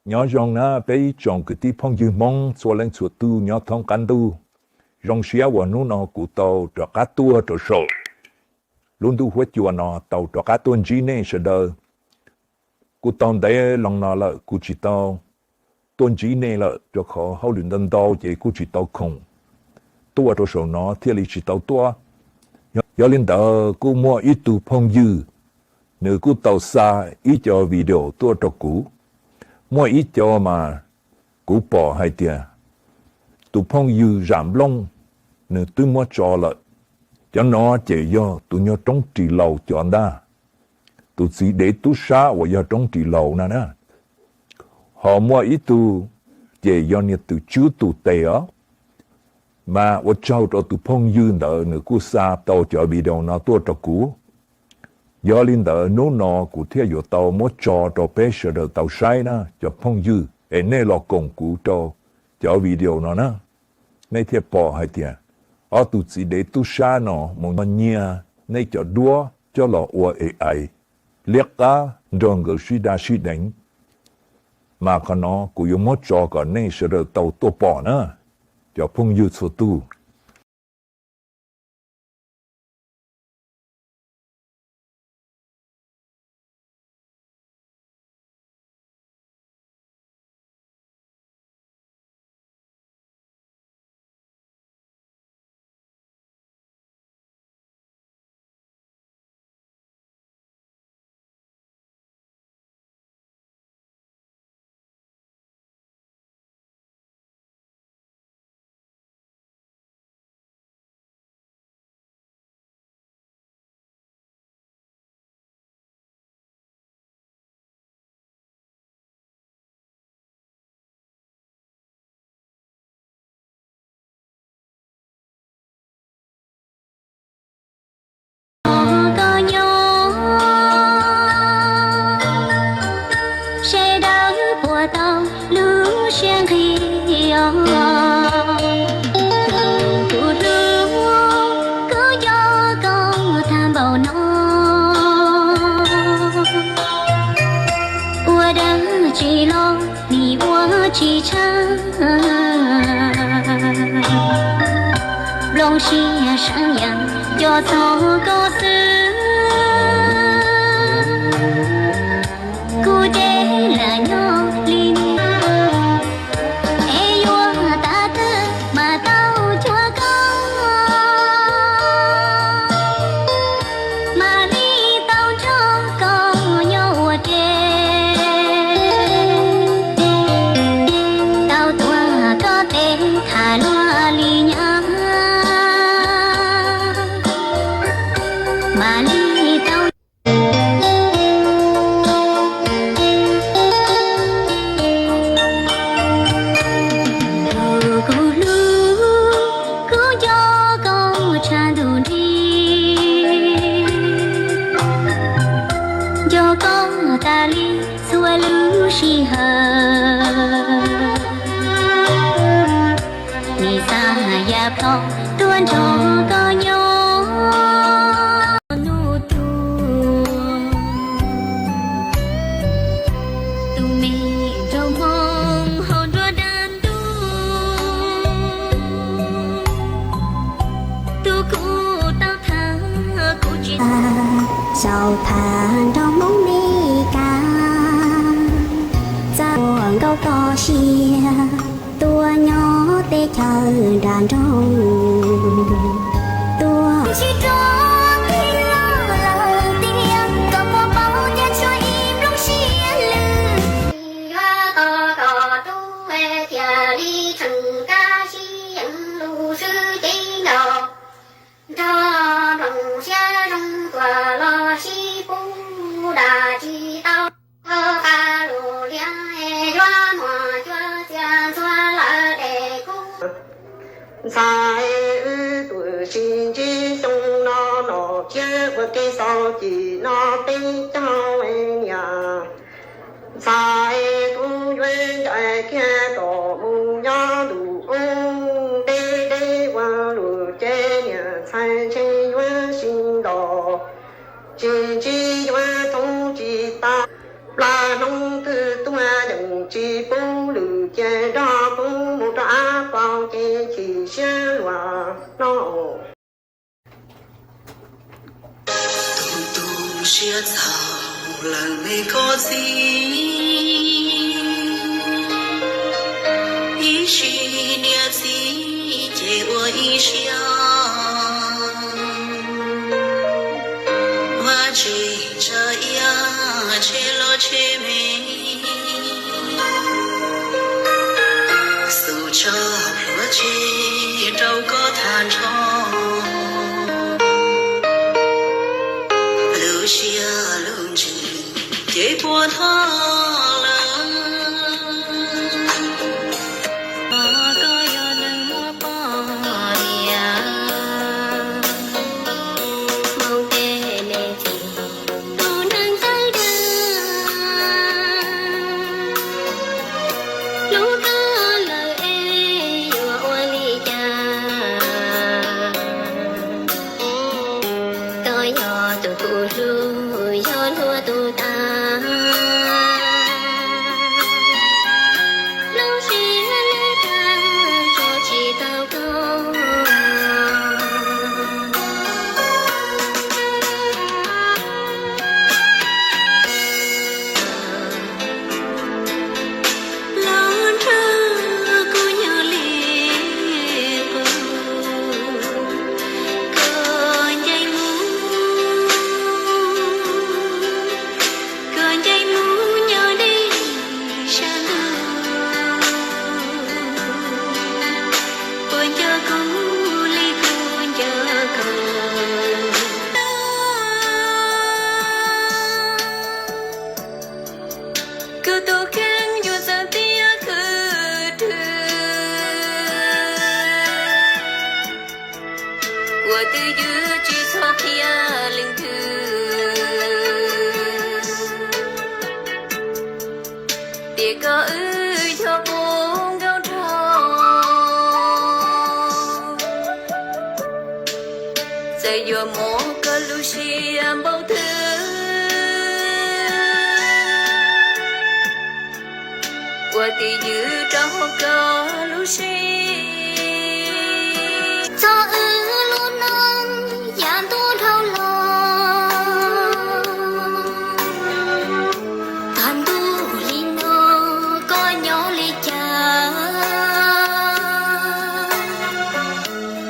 Nyob zoo na peb ib tsoom kwv tij phooj ywg Hmoob txhua leej txhua tus nyob thoob qab ntuj. Zoo siab uas hnub no kuv tau rov qab tuaj rau saum lub ntuj huab cua no tau rov qab tuaj ntsib nej sawv daws. Kuv tau ntev loo no lawm kuv tsis tau tuaj ntsib nej lawm rau qhov hauj lwm ntau ntau ces kuj tsis tau khoom tuaj rau saum no thiaj li tsis tau tuaj. Yog li ntawd kuj muaj ib tug phooj ywg, nws kuj tau xa ib co video tuaj rau kuv. Muaj ib co mas kuv pom hais tias tus phooj ywg Zam Nplooj nws twb muab tso lawm. Cov no ces yog tus nyob roob Ris Laus cov ntag, tus txiv dev tub sab uas yog roob Ris Laus na na. Ho muaj ib tug ces yog niag tus tswb tus tes os. Mas ua tsaug rau tus phooj ywg ntawd nws kuj xa tau cov video no tuaj rau kuv. Yog li ntawd hnub no kuv thiaj yuav tau muab tso rau peb sawv daws tau saib na cov phooj ywg es nej los koom kuv rau cov video no na. Nej thiaj pom hais tias ob tug txiv dev tub sab no mus nyiag nej cov duab coj los ua e ais liab qab nrog nkawd sib daj sib deev. Mas qhov no kuv yuav muab tso kom nej sawv daws tau tuaj pom na cov phooj ywg txhua tus. Sawv daws puas tau lub siab nqhis os, tus hlub kuv nco koj tag npaum no. Ua dab tsi los nim ua tsis tshaj, nplooj siab sab yam nco txog koj xwb. Kuv ces lam nyob li niam, es yuav tas twg mas tau cuag koj, mam li tau nrog koj nyob ua ke, tau tuav koj tes tham luag li nyab, mam li tau. Tus kuv hlub, kuv nco koj tshaj ntuj nrig, nco koj tas li txhua lub sij hawm. Nim xav yam plho tuaj nrog koj nyob. Nub tuaj, tus me nraug Hmoob hauv nruab dab ntub, tus kuv tau tham kuv tsis xyaum tham nraug Hmoob Mes Kas, txawm ua nkauj toj siab tuaj nyob teb chaws nram nroog, tuaj tsis rov qab los lawm tiag, koj puas paub tias tshuav ib nplooj siab lwj, yuav tos koj tub thiaj li tseem kab sib yeem lub swb cev ntaus, nrog nplooj siab zoo tuaj los sib pub dab tsis tau, qab lus liab yuav muaj cuab txiaj ntxhua lawm dej kub. Ntxhais, wb tus sib ntsib xyoo no, nom tshiab ua kev xaus cim no peb caug niam. Ntxhais, kuv yuav ncaim kiag kom mus nyob ntuj ub, deb deb ua luam ces niam ntxhais ntshe yuav sib ntaus, tsis ntsib yuav thoob tsis tas. Plas hnub twg tuaj yeem Tsis pub lwm ces nrog kuv mus rau av qaum ces chim siab luag no. Tus tu siab txhaum lawm me koj txiv, ib sim niam txiv ces ua ib siab. Vaj tsev ntsa iab tsheb loj tsheb me, xum tshaj plhuav tseg rau koj tham nrho. Lub siab lub ntsws ces puas tho lawm. Koj yog neeg muaj poj niam, hmoov tej me txiv tus neeg tawv dag, hlub koj lawm es yuav ua li cas? Koj yog tus kuv hlub, yog luag tus tas, lub siab lub ntsws tso tsis tau koj. Los nrog kuv nyob li qub, koj ncaim mus, koj ncaim mus nyob deb sab ntuj, puas nco kuv li kuv nco koj? Kuv tus kheej yuav txawv tiab khwv rwg, ua twj ywm tsis txhob qhia leej twg tias koj wb yog puv nkauj nraug. Txawm yuav mob koj lub siab npaum twg, ua twj ywm rau hauv koj lub siab. Txog wb lub neej yav ntuj dhau los, tag ntuj li no koj nyob li cas?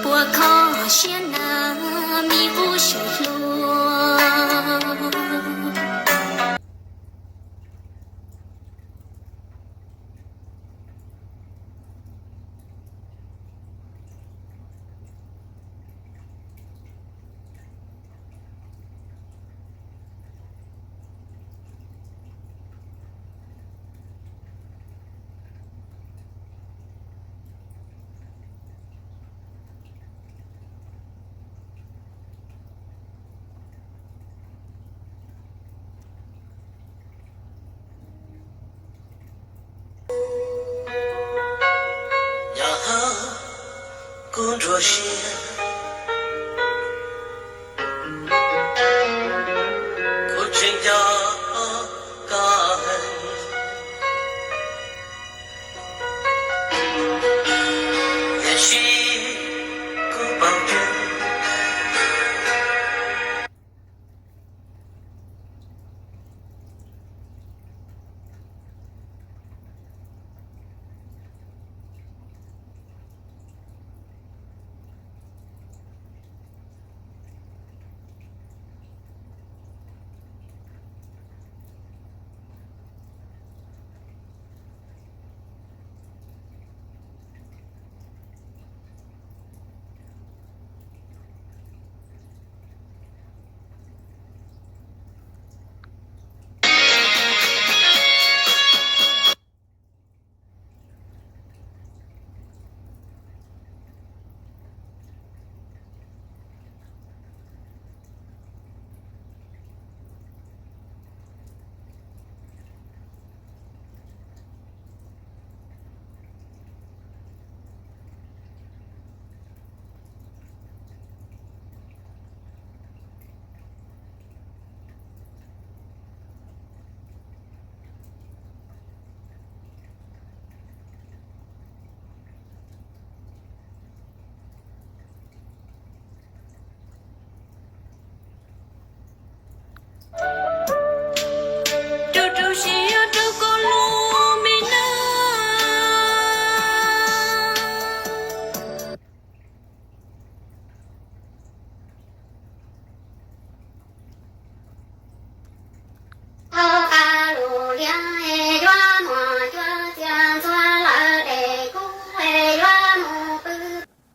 Puas kho siab na me qub sawv hluas? Yog kuv nruab siab, kuv tseem nco koj heev, tiam sis kuv paub tias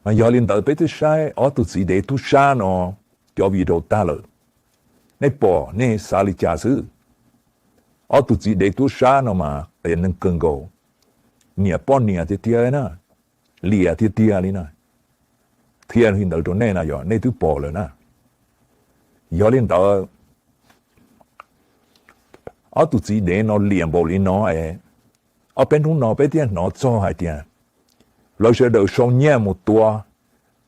Mas yog li ntawd peb twb saib ob tug txiv dev tub sab no cov video tag lawm, nej pom nej xav li cas xwb? Ob tug txiv dev tub sab no mas qias neeg kawg nkaus, nyiam poj niam tiag tiag na, liam tiag tiag li na. Qhia li ntawd rau nej na, yog nej twb pom lawm na. Yog li ntawd, ob tug txiv dev no liam npaum li no es, ob peb hnub no peb thiaj hnov txog hais tias lawv sawv daws sau nyiaj mus tua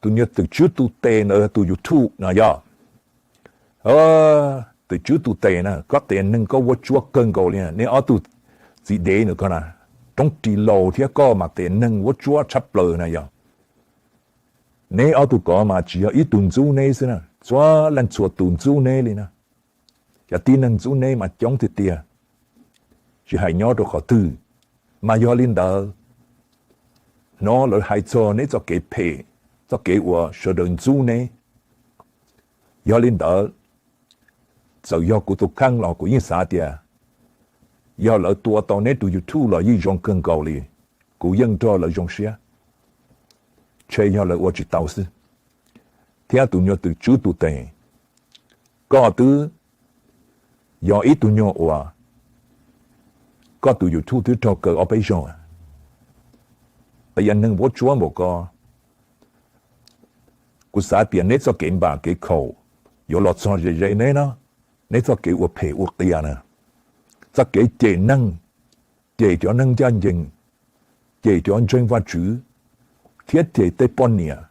tus nyuag twm tswb tu tes ntawd tus YouTube no yog. Twm tswb tu tes na, koj qias neeg koj vuab tsuab kawg nkaus li, neb ob tug txiv dev ntawd ko na, roob ris laus thiab koj mas qias neeg vuab tsuab tshaj plaws na yog. Neb ob tug ko mas tsis yog ib tug ntxub neb xwb na, txhua leej txhua tus ntxub neb li na. Cov tib neeg ntxub neb mas coob tiag tiag, tsis hais nyob rau qhov twg. Mas yog li ntawd, hnov lawv hais txog neb txoj kev phem, txoj kev uas sawv daws ntxub neb. Yog li ntawd, txawm yog kuv tus kheej los kuv yeej xav tias yog lawv tua tau neb tus YouTube los yeej zoo kawg nkaus li, kuv yeej nrog lawv zoo siab. Ntshe yog lawv ua tsis tau xwb. Thiab tus nyuag twm tswb tu tes, koj twb yog ib tug nyuag uas koj tus YouTube twb raug kaw ob peb zaug, qias neeg vuab tsuab npaum ko. Kuv xav tias neb txoj kev npam kev khaum yuav los txog ze ze neb na, neb txoj kev ua phem ua qias na, txoj kev cem neeg, cem cov neeg ncaj ncees, cem cov ntseeg Vajtswv, thiab cem tej poj niam,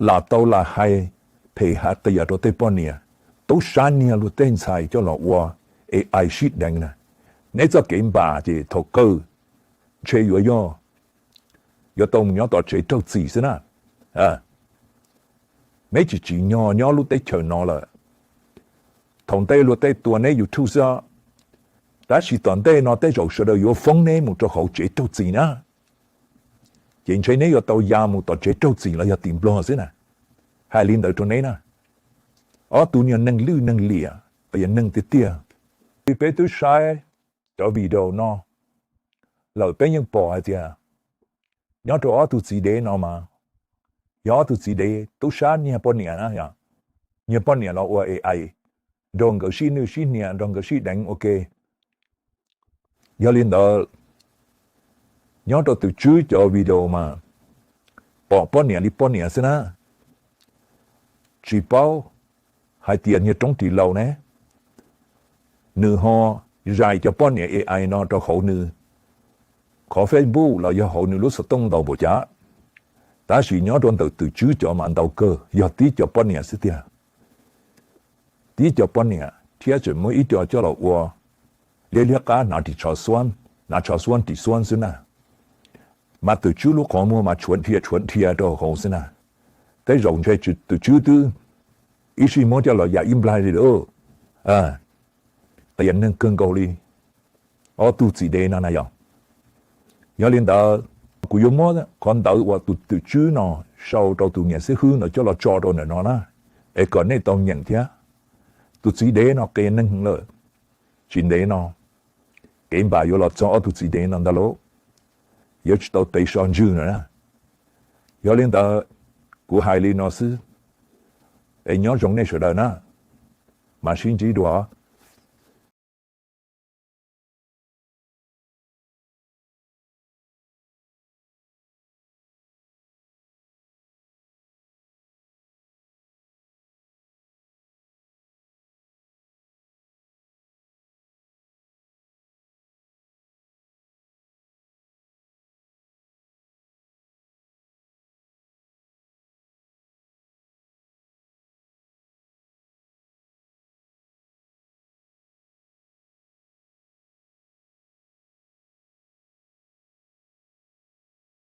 lam tau lam hais phem hais qias rau tej poj niam, tub sab niag luag tej ntxhais coj los ua AI sib deev na. Neb txoj kev npam ces thaum kawg ntshe yuav yog, yuav tau mus nyob tom tsev raug txim xwb na. Neb tsis tsim nyog nyob lub teb chaws no lawm. Thaum ntej luag tej tua neb YouTube xwb, tab sis tom ntej no tej zaum sawv daws yuav foob neb mus rau hauv tsev raug txim na. Ces ntshe neb yuav tau ya mus tom tsev raug txim los yog tim Nplog xwb na. Hais li ntawd rau neb na, ob tug niag neeg lwj neeg liam, qias neeg tiag tiag. Peb twb saib cov video no lawm peb yeej pom hais tias nyob rau ob tug txiv dev no mas yog ob tug txiv dev tub sab nyiag poj niam na, nyiag poj niam los ua AI, nrog nkawd sib nwj sib hnia, nrog nkawd sib deev ua ke. Yog li ntawd, nyob rau twm tswb cov video mas pom poj niam li poj niam xwb na, tsis paub hais tias niag roob ris laus ne, nws ho zais cov poj niam AI no rau hauv nws qhov Facebook los yog hauv nws lub xov tooj ntau npaum cas. Tab sis nyob rau ntawm twm tswb cov mas ntau kawg yog tib co poj niam xwb tiag. Tib co poj niam thiab tseem muab ib co coj los ua liab liab qab hnav ris tsho xuab, hnav tsho xuab ris xuab xwb na. Mas twm tswb lub qhov muag mas tshuav dhia tshuav dhia rau hauv xwb na. Tej zaum ntshe twm tswb twb ib sij muab coj los yam ib nplaig li lawm. Qias neeg kawg nkaus li ob tug txiv dev no na yog. Yog li ntawd, kuv yuav muab qhov ntawv uas tus twm tswb no sau rau tus niam xib hwb ntawd coj los tso rau ntawm no na, es kom nej tau nyeem thiab. Tus txiv dev no qias neeg lawm, tsis ntev no kev npam yuav los txog ob tug txiv dev no ntag lauj. Yuav tsis tau tev so ntswg no na. Yog li ntawd, kuv hais li no xwb, es nyob zoo nej sawv daws na, mam sib ntsib dua.